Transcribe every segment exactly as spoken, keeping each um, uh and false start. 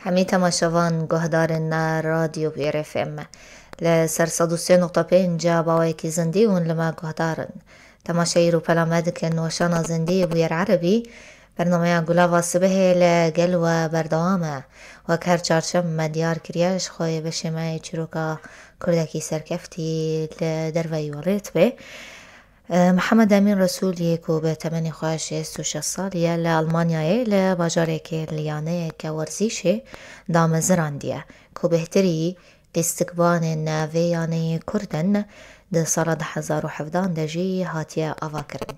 Em ê temaşevan guhdarên Radyo P R F M. Li ser sed û sê nokta pênc a bawekî zindî hûn li me guhdar in. Temaşeyî rûpela me dikin, weşana zindî bûyer erebî. Bernameya Gulava Sibehê li gel we berdewam e. Wek her çarşem me diyar kiriye, ji xwe yê beşê me yê çîroka Kurdekî serkeftî li derveyî welêt bê. Mihemed Emîn Resûlî ku bi temenê xwe şêst û şeş salî ye, li Almanyayê li bajarekê li yaneyeke werzîşê damezirandiye ku bêhtirî lîstikvanên vê yaneyê Kurd in, di sala du hezar û hevdehan de jî hatiye avakirin.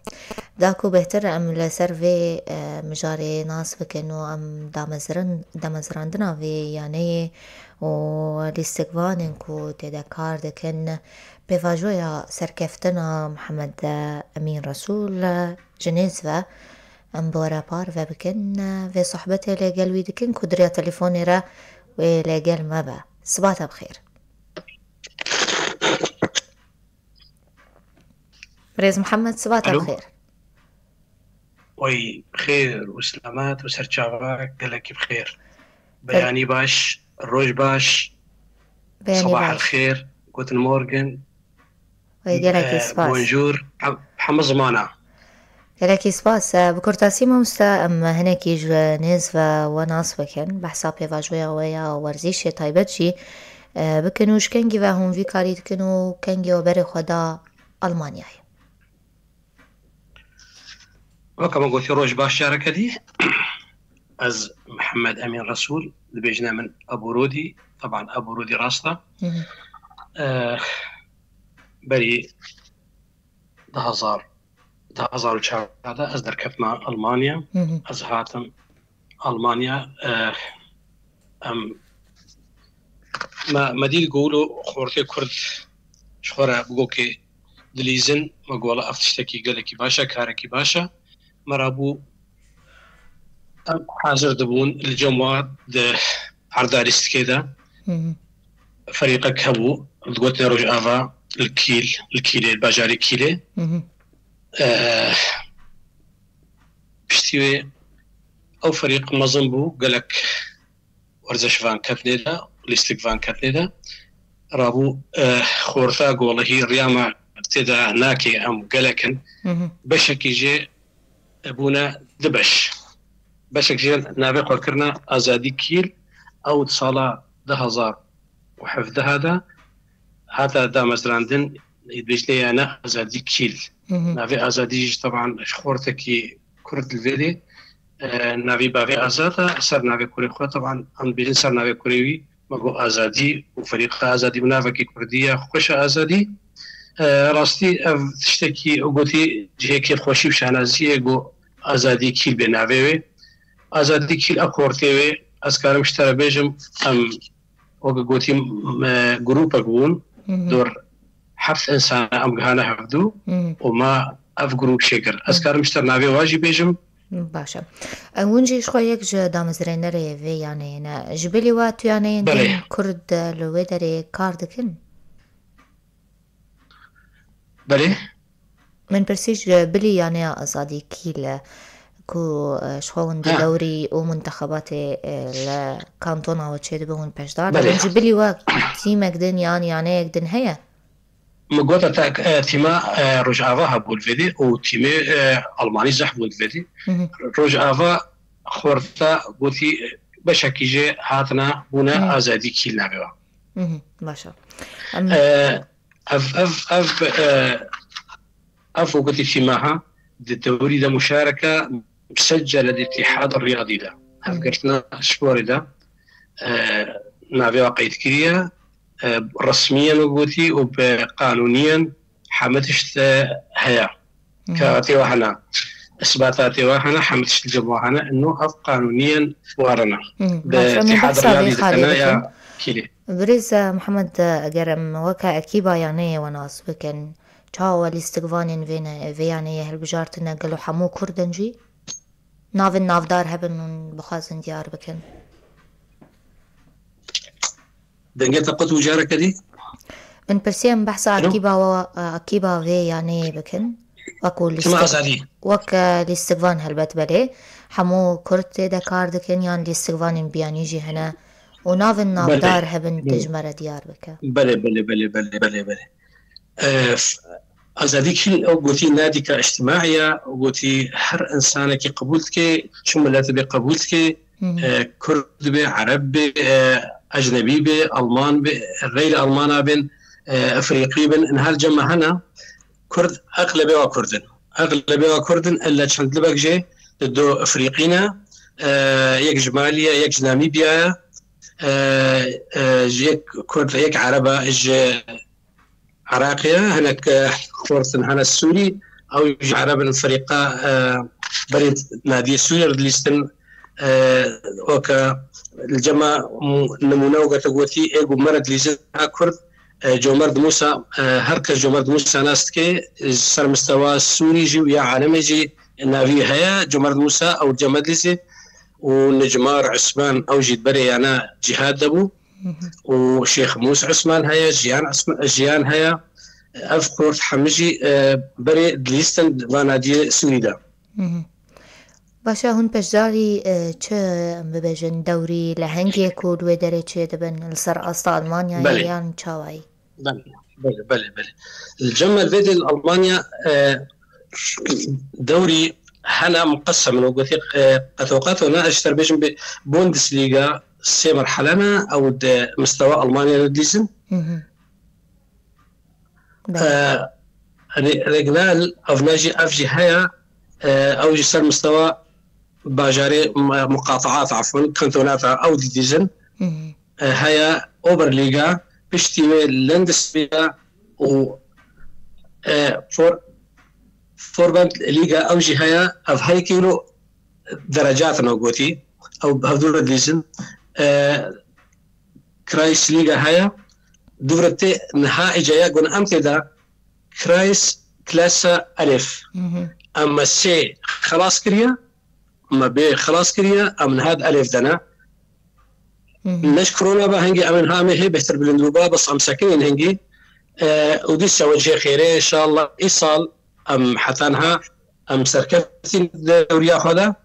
Da ku bêhtir em li ser vê, e, mijarê nas bikin û em damezirin-, damezirandina vê yaneyê û lîstikvanên ku tê de kar dikin, pêvajoya serkeftina Mihemed Emîn Resûl ji nêz ve em bi we re parve bikin. Vê sohbetê li gel wî dikin ku di riya telefonê re wê li gel me be. Siba te bi xêr. Birêz Mihemed, siba te bi Alo. xêr. Oy, xêr û selamet û serçava gelekî bi xêr. Beyanî baş, roj baş, Beyanî sabah baş. el xêr, guten Morgen, Wê gelekî e, spas. bonjour, hem-, hemû zimana. Gelekî spas. E, bi kurtasî mamoste, em hinekî ji nêz ve we nas bikin. Behsa pêvajoya we ya werzîşê taybet jî, e, bikin û ji kengî ve hûn vî karî dikin û kengî we berê xwe da Almanyayê. Weke min gotî, roj baş careke dî. Ez Mihemed Emîn Resûl, dibêjine min Ebû Rodî. Teban Ebû Rodî rast e. Hı hı. Eh, berî du hezar, du hezar û çardeh de ez derketime Almanya. Hı hı. Ez hatim Almanya, eh, em, me, me dît ku wilo xortê Kurd ji xwe re bi gokê dilîzin, me got, "Wela ev tiştekî gelekî baş e, karekî baş e." Me rabû em hazir dibûn li cem wa di erda lîstikê de. Hı hı. Ferîqek hebû, digotin Rojava li Kîl, li Kîlê, li bajarê Kîlê. Hı hı. Eh, piştî wê ew ferîq mezin bû, gelek werzeşvan ketnê de, lîstikvan ketnê de. Rabû, eh, xorta golehî riya me tê de nake, em gelek in. Hı hı. Beşekî jê bûne du beş. Beşek jê navê xwe kirine Azadî Kîl, ew di sala du hezar û hevdeh de hate damezrandin, dibêjine yani Azadî Kîl. Hı hı. Navê Azadî jî teban ji xortekî Kurd li vê dê, e, navê bavê Azad e, ser navê kurê xwe teban em dibêjin ser navê kurê wî, me got Azadî û ferîqa Azadî û navekî Kurdî ye, xweş e Azadî. E, rastî ev tiştekî û gotî cihê kêfxweşî û şanaziyê got Azadî Kîl bê navê wê. Azadî Kîl ev xortê wê, ez karim ji te re bêjim, em weke gotî, me grûpek bûn, Hı hı. dor heft insana em gihane hevdû Hı hı. û me ev grûp çêkir. Ez Hı. karim ji te navê wa jî bêjim. Baş e. E, hûn jî ji xwe yek ji damezrênerê vê yaneyê ne. Ji bilî we tu yaneyên Belê. din Kurd, e, li wê derê kar dikin? Belê. Min pirsî ji bilî yaneya Azadî Kîl e ku, e, ji xwe hûn di Ha. dewrî û muntexebatê, e, li kantona we çêdibe hûn beşdar Belê. dibin. Ji bilî we tîmek din yan yaneyek din heye? Min gota te, e, tîma, e, Rojava hebû li vê dê û tîmê, e, Almanî zehf bûn li vê dê. Hı hı. Rojava xorta gotî, e, beşekî jê hatine bûne Hı. Azadî Kîl navê wa. Hı hı, baş e. Em E, ev, ev, ev, e, ev wekî tîma ha, di dewrî de muşareke مسجلة لاتحاد الرياضي de. Hı. Hevgirtina sporê de, e, navê wa qeyd kiriye, e, resmiyen û gotî û bi qanûniyen heme tişt, e, heye. Hı. Karatê wa hene, isbatatê wa hene, heme tişt li cem wa hene, ino ev qanûniyen warine. Hı. Bi Baş, em ê Îtîhad behsa vê Riyadî xalê dikine bikin. ya Kîlê. Birêz, e, Mihemed, e, eger em weke ekîba yaneyê we nas bikin, çawa we lîstikvanên vê ne-, vê yaneyê hilbijartine, gelo hemû Kurd in jî? Navên navdar hebin hûn bixwazin diyar bikin. Dengê te qut û careke dî? Min pirsiye em behsa Alo? Akîba wa, akîba vê yaneyê bikin. Wek û Çima lîstik-, azadî? Wek, e, lîstikvan helbet belê. Hemû Kurd tê de kar dikin yan lîstikvanên biyanî jî hene. Û navên Belê. navdar hebin Belê. tê ji me re diyar bike. Belê, belê, belê, belê, belê, belê. E, f-, azadî kî ew gotî nadîka îctimaiya, ew gotî her insanekî qebûl dike, çi milet be qebûl dike, Hı hı. e, Kurd be, Ereb be, e, ecnebî be, Alman be, xeyrî Almana bin, e, Efrîqî bin, in her cema hene. Kurd, exlebê wa Kurd in. Exlebê wa Kurd in, illa çend libek jê di do Efrîqî ne, e, yek ji Malî ye, yek ji Namîbya ye, e, e, yek Kurd, yek Ereb e ji Iraqê ye, hinek, e, Kurd in hene Sûrî, ew ji Ereb in ferîqa, e, berê nadiyê Sûrî re dilîstin, e, weke li cema nimûne weke te gotî, ê ku me re dilîzin ha Kurd, e, Comerd Mûsa, e, her kes Comerd Mûsa nas dike, e, ser mistewa Sûrî jî û ya alemê jî navî heye, Comerd Mûsa ew cema dilîzê û Nicmar Usman ew jî berê yana cîhad de bû. Hı hı. Û Şêx Mûs Usman heye, Jiyan Usma-, Jiyan heye. Ev Kurd hemî jî, e, berê dilîstin va nadiyê Sûrî de. Hı hı. Baş e, hûn beşdarî, e, çi, em bibêjin, dewrî lehengê ku li wê derê çêdibin, li ser asta Almanyayê Belê. yan çawayî? Belê, belê, belê, belê. Li cem me vê dê li Almanya, e, dewrî hene miqesem in û gotî, e, qeto qeto ne, ez ji te bêjim bê Bundesliga sê merhele ne, ew di mistewa Almanya de dîzin. Hı hı. Belê. E, Re-, Regnal, ev ne jî, ev jî heye, e, ew jî ser mistewa bajarê, m-, muqataat, afwan, kantonata, ew dî dîzin. Hı hı. E, heye Oberliga, piştî wê Landesliga û, e, For-, Forband Liga ew jî heye, ev her yekî wilo derecat in ew gotî, ew hevdû re dilîzin. E, Kreisliga heye, dû re tê niha îca ya gon em tê de Kreisklasse Elf. Hı hı. Em me sê xelas kiriye, me bê xelas kiriye, em niha di Elf de ne. Hı hı. Neş korona ba hingî em ê niha em ê hê bêhtir bilind bûba, bes em sekinîn hingî. E, û dîsa wecihê xêrê, inşallah, îsal em heta niha em serkeftîn dewriya xwe de.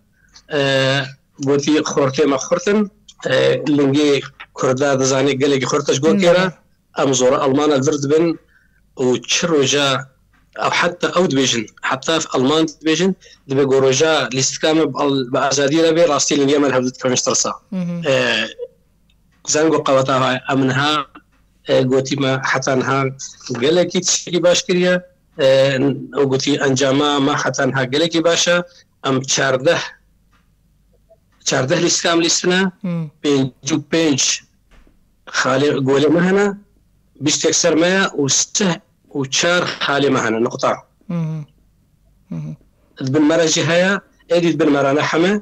E, gotî xortê me xurt in. E, lingê Kurda dizanî gelekî xurt e ji gor kê re. Belê. Em zora Almana vir dibin û çi roja ew heta ew dibêjin, heta Alman dibêjin, dibê ku roja lîstika me bi al-, bi azadî re bê, rastî lingê me li hev dikevin ji tirsa. Hı hı. E, Zango qeweta hay, em niha, e, gotî me heta niha gelekî tiştekî baş kiriye. E, û gotî encama me heta niha gelekî baş e. Em çardeh, çardeh lîstika em lîstine, Hmm. pêncî û pênc xalê golê me hene, bîst yek ser me ye û sih û çar xalê me hene, nuqta. Hı hı. Hı hı. Di bin me re jî heye, êdî di bin me re ne heme.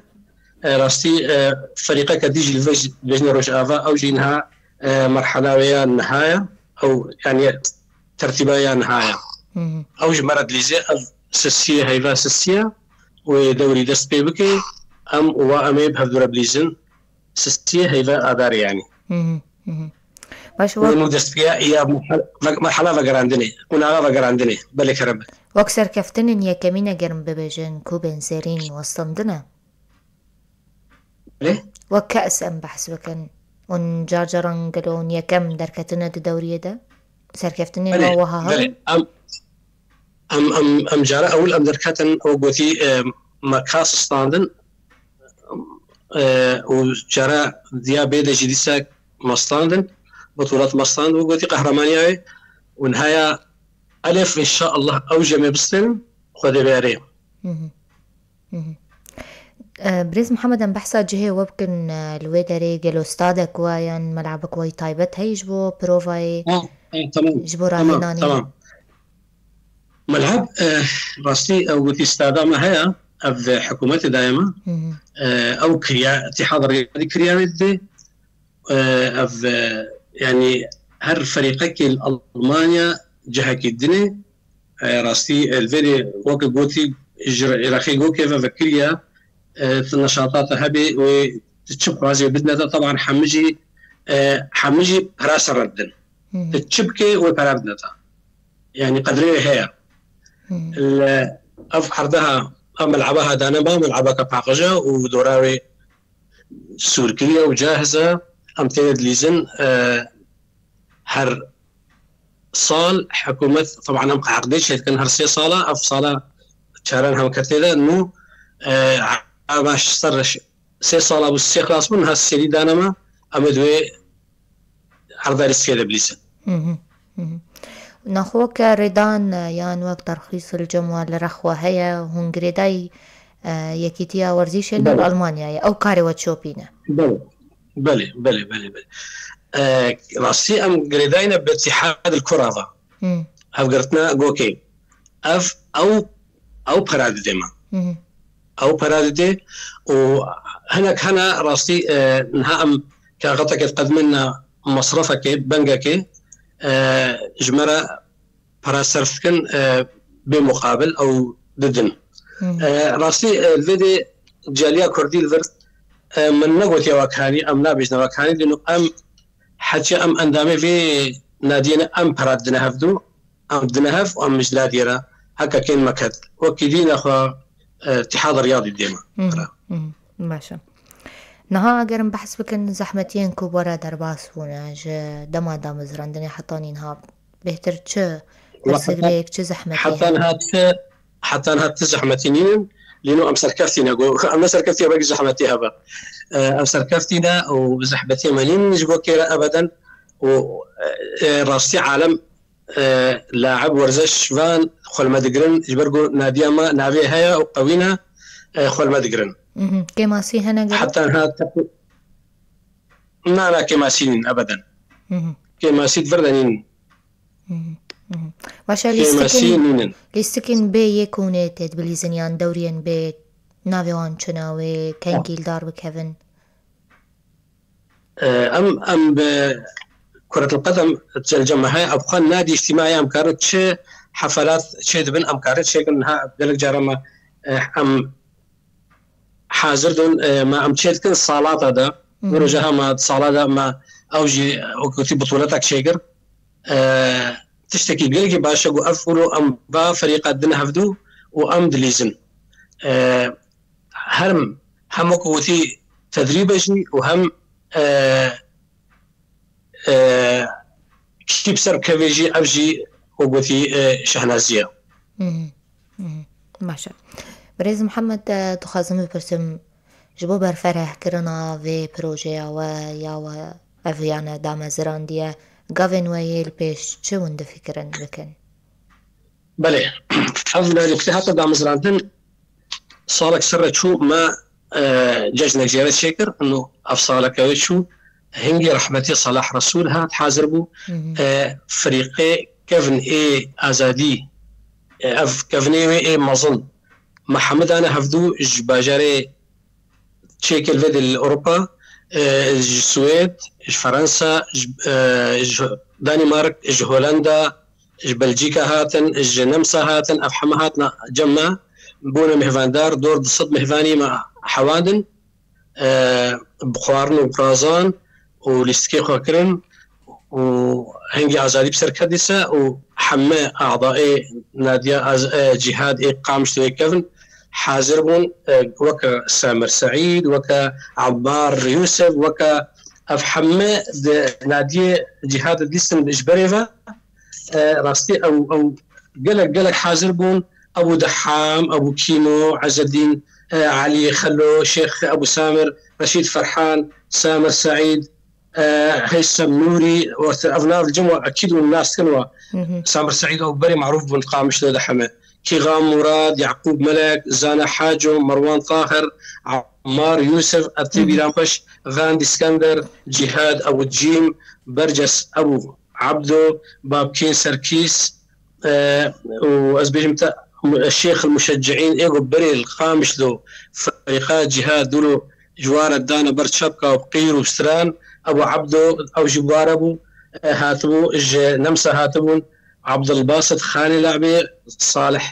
E, rastî, e, ferîqeke dî jî li vê jî, vejine Rojava, ew jî niha, e, merhela wê ya niha ye. Ew, yanî, tertîba ya niha ye. Hı hı. Ew ji me re dilîze, ev sisiyê heyva sisiye, wê dewrî dest pê bike, em û wa em ê bi hevdû re bilîzin. Sisiyê heyva adarê, yanî. Hı hı, hı hı. Baş, Û wek nû dest pê ya, ya merhel-, ve-, merhela vegerandinê, qonaxa vegerandinê. Belê kerem. Wek serkeftinên yekemîn eger em bibêjin ku bên serîn westandine? Belê. Wek kes em behs bikin. Hûn car caran gelo hûn yekem derketine di dewriyê de? Serkeftinên Belê, we wiha belê. hebin? Em, em, em, em cara ewil em derketin, ew gotî, e, me kas standin, e, û cara diya bê de jî dîsa me standin, bitulat me stand û gotî qehremaniyayê û nihaya Elef, inşallah ew jî em ê bistênin, Xwedê bê erê. Hı hı. Hı hı. E, Birêz Mihemed, em behsa cihê we bikin, e, li wê derê gelo stadek we yan melabek we yî taybet heye ji bo provayê, Ha, ha, tamam. ji bo Tamam, ravênanê? tamam. Melab, e, rastî ew gotî stada me heye, ev, e, hikûmetê daye me. Hı hı. E, ew kiriya, Îtîhad Riyadî kiriya wê didê. E, ev, e, yanî her ferîqekê li Almanya cihekî din e. E, rastî, e, li vê de weke gotî ji Iraqê gokê ve vekiriye, e, neşata te hebê wê tu çi bixwazê bidine te, teban hemî jî, e, hemî jî pera ser re didin. Hı hı. Tu çi bikê wê pera bidine te. Yanî qedrê wê heye. Hı hı. Li, Ev erdeha, ev mel'ebeha dane me, mel'ebeke paqij e û dora wê sûr kiriye û cahiz e. Em têne dilîzin, e, her sal hikûmet, teban em eqdê çêdikin her sê sala, ev sala çaran hem ketê de nû, e, eva ser sê sala bû, sê xilas bûn, niha sêdî dane me, em ê di wê erda lîstikê de bilîzin. Hı hı, hı hı. Naxwe weke rêdan, e, yan wek terxîs li cem we li rex we heye, hûn girêdayî, e, Yekîtiya Werzîşê li Belê. Almanyayê, ew karê we çopîne? Belê. Belê, belê, belê, belê. E, rastî em girêdayî ne bi Îtîhad el Kura ve. Hı. Hevgirtina Gokê. Ev, ew, ew pera dide me. Hı hı. Ew pera dide û hinek hene rastî, e, niha em kaxeteke diqedimîne, mesrefekê, bengekê, e, ji me re pere serf dikin, e, bê muqabil ew didin. Hı. E, rastî, e, li vê dê caliya Kurdî li vir, e, min negotiye wekanî, em nabêjine wekanî, lê em heçe em endamê vê nadiyê ne, em pera didine hevdû, em didine hev û em mijla diyê re heke kên me ket. Wekî dî nexwe, e, Îtîhad Riyadî dê me. Hı hı, hı hı. Baş e. Niha eger em behs bikin zehmetiyên ku bi we re derbas bûne ji dema damezrandinê heta nî niha, bêhtir çi Wela heta, pirsgirêk, çi zehmetî heta hene? Niha ti, heta niha ti zehmetî nînin. Lîno em serkeftî ne, go, em ne serkeftî, belkî zehmetî hebe. E, em serkeftî ne û zehmetî me nînin ji bo kê re ebeden. Û, e, rastî alem, e, laib werziş van xwe li me digirin, ji ber ku nadiya me navê heye û qewî ne, e, xwe li me digirin. Mhm. Kêmasî hene gelo? Heta niha te-, na, na, kêmasî nîn ebeden. Mhm. Kêmasî di vir de nîn. Mhm. Mhm. Baş e, Kêmasî lîstikên, nînin. Lîstikên bê yê konê tê dibilîzin yan dewriyên bê navê wan çi ne wê kengî li dar bikevin? E, em, em bi Kuretil Qedem celceme heye, ev xwe nadî îctîmaî em karin çi hefelat çê dibin, em karin çêkin. Niha gelek cara me, e, em hazir dûn, e, me em çê dikin salata de. Hı hı. Wiro jiha me salata me ew jî wekî butûletek çêkir. E, tiştekî gelekî baş e ku ev wilo em va ferîqa din hevdû û em dilîzin. E, hem, hem wek gotî tedrîb e jî û hem, e, e, kiştî bi ser kevê jî, ev jî wek gotî, e, şehnazî ye. Hı hı. Hı hı. Baş e. Birêz Mihemed, e, dixwazim bipirsim, ji bo berferehkirina vê projeya we ya we ev yane damezrandiye, gavên we yê li pêş çi hûn difikirin bikin? Belê. Ev lêkolînê hate damezrandin, salek ser re çû, me, e, cejnek jê re çêkir. Û ev saleke wê çû, hingê rehmetî Salah Resûl hat, hazir bû. Hı hı. E, ferîqê kevn ê azadî, e, ev kevnê wê ê mezin, me hemû dane hevdû ji bajarê çêkê li vê de li Ewropa, e, ji Swêd, ji Fransa, ji, e, ji Danîmark, ji Holanda, ji Belcîka hatin, ji Nemsa hatin, ev heme hatina cem me, bûne mêvandar, dor du sed mêvanî me hewandin, e, bi xwarin û birazan û lîstikê xwe kirin û hingê azadî bi ser ket dîse û heme adaê nadiya az-, e, cîhad ê Qamişlo yê kevn hazir bûn, e, weke Samir Seîd, weke Ammar Yûsef, weke ev heme di nadiyê cîhad dîstin ji berê ve, e, rastî ew, ew gelek, gelek hazir bûn. Ebû Deham, Ebû Kîmo, Ezzedîn, e, Elî Xelo, Şêx Ebû Samir, Reşîd Ferhan, Samir Seîd, e, Heysem Nûrî, wextê ev nav li cem we ekîd hûn nas dikin we. Hı hı. Samir Seîd ew berê marûf bûn Qamişlo de heme. Kîxan Murad, Yaqûb Melek, Zana Haco, Merwan Tahir, Ammar Yûsif, ev tê Hı hı. bîran xweş, Gandî Skender, Cîhad Ebû Cîm, Berces Ebû Ebdo, Babkîn Serkîs, e, û ez bêjim te, Şêx el Muşecciîn, ê ku berê li Qamişlo ferîqa cîhad dûro ji ware dane ber çepka û qîr û stran, Ebû Ebdo, ew jî ware bû, e, hatibû, ji Nemsa hatibûn, Abdulbasit Xanê Le'bê, Salih,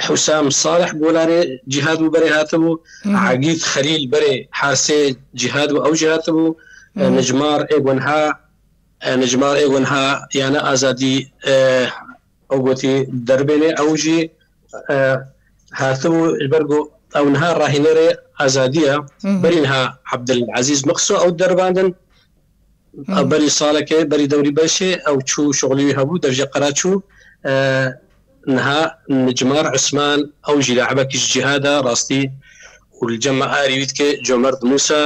Husam Salih Golarê cîhad bû berê hatibû, Hı hı. Agîd Xelîl berê harsê cîhad bû, ew jî hatibû, Hı hı. Nicmar ê gunha, e, Nicmar ê gunha, yani azadî, e, ew gotî derbênê, ew jî, e, Hatibû ji ber ku ew niha rahînerê azadî ye. Berî niha Ebdilezîz Miqso ew derbandin. Ew berî salekê, berî dewrî beşê ew çû, şixulî wî hebû, devjê qera çû. E, niha Nicmar Usman, ew jî laibekî ji cîhada rastî û li cem me arî wî dike Comerd Mûsa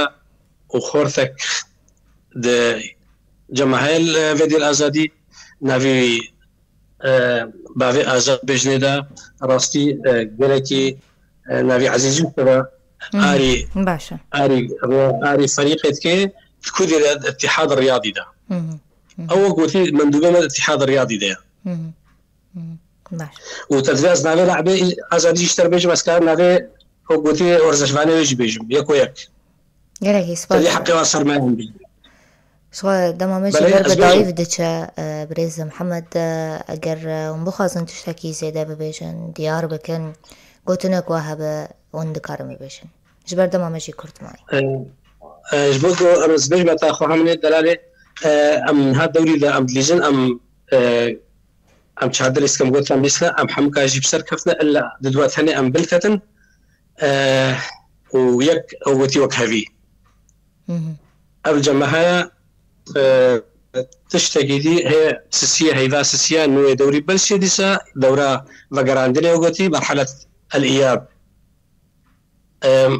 û xortek di cem me heye li vê dêl azadî. Navê wî, e, bavê Azad bêjinê de rastî, e, gelekî, e, navê ezîzî te de arî, baş e. Arî, arî ferîqê dike, di ku dê de Îtîhad Riyadî de. Ew wek gotî mendûbê me Îtîhad Riyadî de ye. Baş. Û te divê ez navê laibê Azadî jî ji te re bêjim, ez karim navê wek gotî werzişvanê wê jî bêjim. Yek û yek. Gelekî spas. Te dî heqê wan ser me hûn bî. Ji xwe dema me jî ber bi dayîv diçe, e, birêz Mihemed, e, eger, e, hûn bixwazin tiştekî zêde bibêjin, diyar bikin, gotinek we hebe, hûn dikarin bibêjin. Ji ber dema me jî kurt maye. E, e, ji bo ku em ez bêjime ta xwe hemînê delalê, e, em niha dewrî de em dilîzin, em, e, em çardeh lîstik em gotin em lîsne, em hemûka jî bi ser ketine, illa di dua tenê em bilketin, e, û yek ew gotî wek hevî. Ev cem me heye, e, tiştekî dî heye, sisiye, heyva sisiye, nûyê dewrî belşê dîsa, dewra vegerandinê ew gotî, merhelet el-îyab. Em,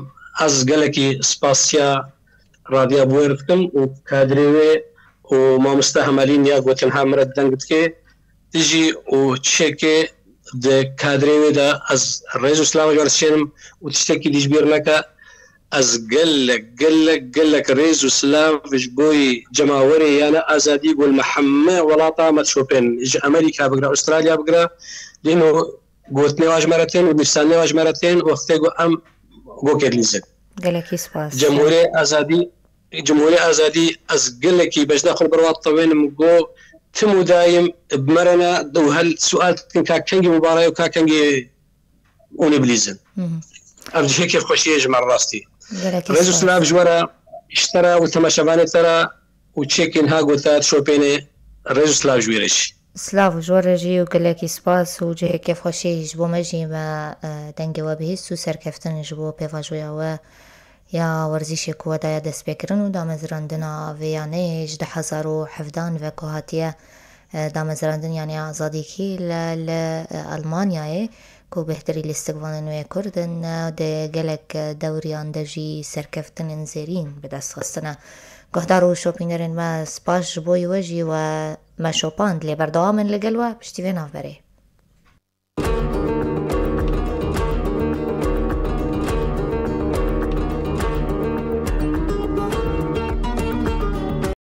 ez gelekî spasiya Radya Bûyer dikim û kadrê wê û mamoste Hemelîn ya ku tenha min re deng dike, dijî û çekê di kadrê wê de ez rêz û silav ji we re dişênim û tiştekî dî ji bîr neke. Ez gelek, gelek, gelek rêz û silav ji bo yî cemawerê yane azadî ku li me heme welata me dişopên, ji Amerîka bigire, Astralya bigire, lê hino gotinê wa ji me re tên û nivîsandinê wa ji me re tên, wextê ku em gokê dilîzin. Gelekî spas. Cemhûrê Azadî, Cemhûrê Azadî, ez gelekî bejna xwe li ber wa ditewênim, ku tim û daîm bi me re ne û hel sual dikin ka kengî mubare ye û ka kengî hûn ê bilîzin. Ev cihê kêfxweşiyê ji me re rastî. Gelekî spas. Rêz û silav ji we re, ji te re û temaşevanê te re û çekên ha gote dişopênê, rêz û silav ji wî re jî. Silav ji we re jî û gelekî spas û cihê kêfxweşiyê ji bo me jî me, e, dengê we bihîst û serkeftin ji bo pêvajoya we ya werzîşê ku we daye destpêkirin û damezrandina vê yaneyê ji du hezar û hevdehan ve ku hatiye, e, damezrandin, yanî azadîkî li, li, e, Almanyayê ku bêhtirî lîstikvanên wê Kurd in, e, di gelek, e, dewriyan de jî serkeftinên zêrîn bi dest xistine. Guhdar û şopînerên me, spas ji bo we jî we me şopand, lê berdewam in li gel we piştî vê navberê.